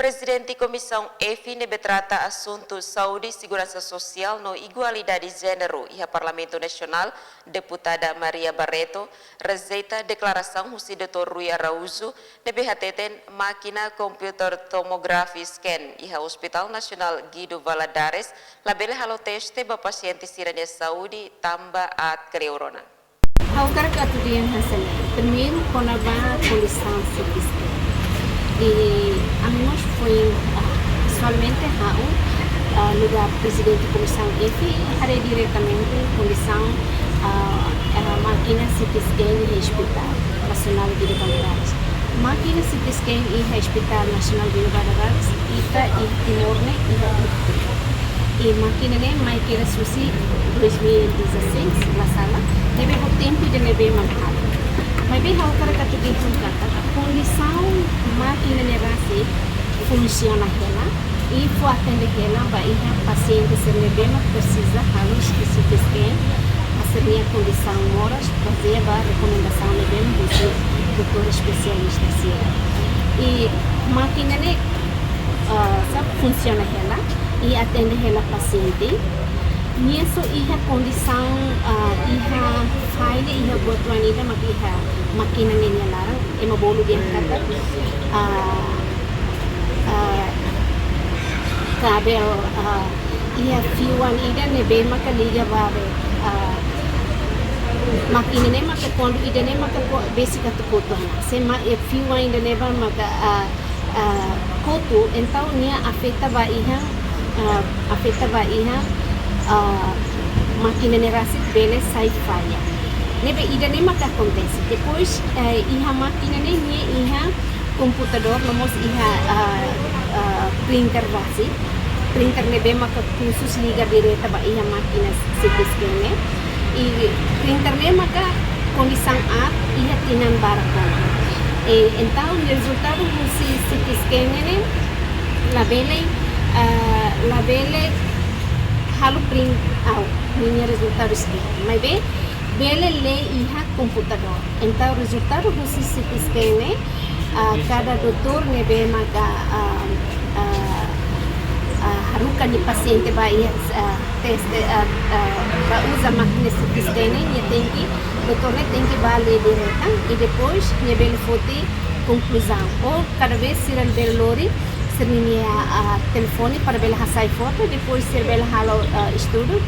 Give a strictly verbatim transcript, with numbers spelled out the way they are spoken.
Prezidente Komisaun F ne'ebé trata asuntu saúde, seguransa sosiál no igualdade jéneru iha Parlamentu Nasionál, Deputada Maria Barreto, rejeita deklarasaun husi Doutór Rui Araújo ne'ebé hateten mákina computer tomography scan iha Hospital Nasionál Guido Valadares labele halo teste ba pasiente sira-nia saúde tanba aat kleur ona. Ha'u hakarak atu dehan hanesan ne'e. Primeiru, kona-ba kondisaun psíkika. I ami mós foin, ah, pesoalmente ha'u, ah, nu'udar Prezidente Komisaun F, haree diretamente kondisaun, ah, ah, mákina C T scan iha Hospital Nasionál Guido Valadares. Mákina C T scan iha Hospital Nasionál Guido Valadares, ita iha Timor ne'e iha ita. I mákina ne'e mai kedas husi dois mil e dezasseis, la sala, ne'ebé ho tempu ida ne'ebé mak aat. Maibé ha'u hakarak atu dehan katak kondisaun mákina ne'e rasik funsiona hela, i fó atende hela ba iha pasiente sira ne'ebé mak presiza halo C T scan, ba sira-nia kondisaun moras, bazeia ba rekomendasaun ne'ebé mak husi doutór espesialista sira. I mákina ne'e, ah, saida, funsiona hela, i atende hela pasiente. Nia só iha kondisaun, ah, iha falla, iha buat oan ida mak iha mákina ne'e nia laran, ema bolu dehan katak, ah, ah, kabel, ah, iha fiu oan ida ne'ebé maka liga ba, ah, mákina ne'e maka kuandu ida ne'e maka ko-, besik atu kotu ona. Se ma, eh, fiu oan ida ne'ebá maka, ah, ah, kotu, entaun nia afeta ba iha, ah, afeta ba iha, ah, mákina ne'e rasik bele sai falla. Ne'ebé ida ne'e maka akontese. Depois, eh, iha mákina ne'e nia iha komputadór, no mós iha, ah, ah, printer rasik. Printer ne'ebé maka khusus liga direta ba iha mákina C T scan ne'e. I printer ne'e maka kondisaun aat iha tinan barak ona. I entaun rezultadu husi C T scan ne'e labele, ah, labele halo print out ninia rezultadu scan. Maibé bele lee iha komputadór. Entaun rezultadu husi C T scan ne'e, ah, kada doutór ne'ebé maka, ah, ah, ah, haruka nia pasiente ba iha, ah, teste, ah, ah, ba uza mákina C T scan ne'e, nia tenke, doutór ne'e tenke bá lee direta, i depois nia bele foti konkluzaun. Ou kada vez sira bele lori sira-nia, ah, telefone para bele hasai foto, depois sira bele halo, ah, estudu.